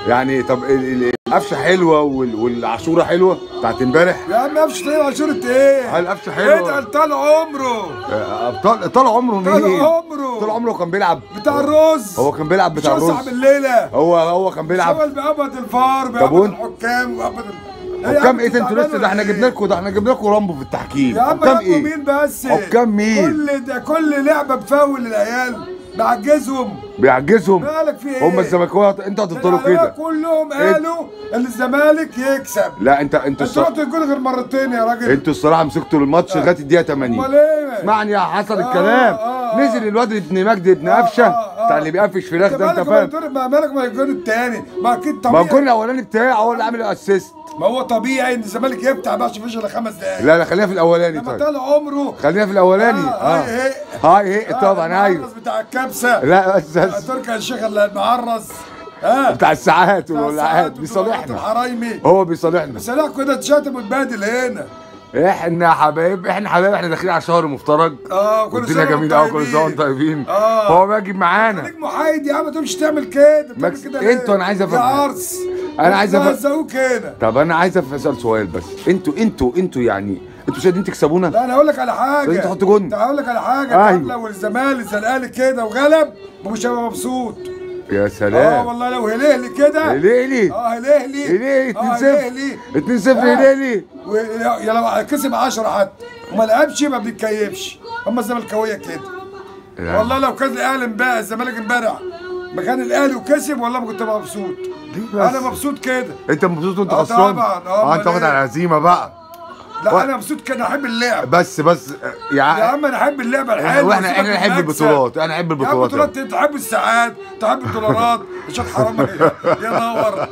يعني طب القفشه حلوة والعاشوره حلوة بتاعت امبارح يا عم. قفشه ايه وعاشوره ايه؟ هل القفشه حلوة؟ اتقل طال عمره. طال عمره مين؟ طال عمره، طال عمره كان بيلعب بتاع الرز. هو كان بيلعب بتاع الرز. صاحب الليلة هو كان بيلعب. هو اللي بيقبض الفار، بيقبض الحكام، وبيقبض حكام ايه انتوا لسه؟ ده احنا جبنا لكم، ده احنا جبنا لكم رامبو في التحكيم. يا عم رامبو مين بس؟ حكام مين؟ كل ده كل لعبه بفاول العيال، بيعجزهم بيعجزهم. مالك في ايه؟ هم الزملكاويه انتوا هتفضلوا كده كلهم قالوا ان الزمالك يكسب. لا انتوا الصراحة الجول غير مرتين يا راجل. انتوا الصراحة مسكتوا الماتش لغاية الدقيقة 80. امال ايه؟ اسمعني يا حصل الكلام. نزل الواد ابن مجدي ابن قفشه بتاع اللي بيقفش فراخ ده، انت فاهم؟ ما مالك ما الجول الثاني، ما اكيد طبيعي، ما الجول الاولاني بتاعه هو اللي عامل ال assist. ما هو طبيعي ان الزمالك يفتح بقى عشان مفيش الا 5 دقايق. لا لا خلينا في الاولاني. طيب طال عمره خلينا في الاولاني. هاي هي طبعا. ايوه بتاع الكبسه. لا بس تركي الشيخ اللي المعرس بتاع الساعات والولاعات بيصالحنا. الحرايمي هو بيصالحنا، بيصالحكوا كده، تشاتم وتبادل هنا. احنا حبايب، احنا حبايب، احنا داخلين على شهر مفترج. كل سنة جميلة قوي، كل سنة وانتم طيبين. هو واجب معانا. خليك محايد يا عم، ما تقومش تعمل كده، بتعمل كده ليه؟ انتوا انا عايز افهم يا عرس، انا عايز افهم هنا. طب انا عايز اسال سؤال بس، انتوا يعني انتوا مش قادرين تكسبونا؟ لا انا هقول لك على حاجة. انتوا تحطوا جون. هقول لك على حاجة. أيوه. لو الزمالك زلقالي كده وغلب مش هبقى مبسوط. يا سلام. والله لو هلهلي كده، هلهلي هلهلي هلهلي 2-0 2-0 هلهلي. يا لو كسب 10 حتى وما لعبش ما بنتكيفش. هم الزملكاويه كده يعني. والله لو كان الاهلي امبارح، الزمالك امبارح مكان الاهلي وكسب، والله ما كنت مبسوط. انا مبسوط كده. انت مبسوط وانت خسران؟ طبعا. انت واخد على الهزيمة بقى. لا انا مبسوط كده، احب اللعب. بس يا عم انا احب اللعبة الحلوة. واحنا نحب البطولات. انا احب البطولات. البطولات، تحب الساعات، تحب الدولارات، عشان حرام يا نور.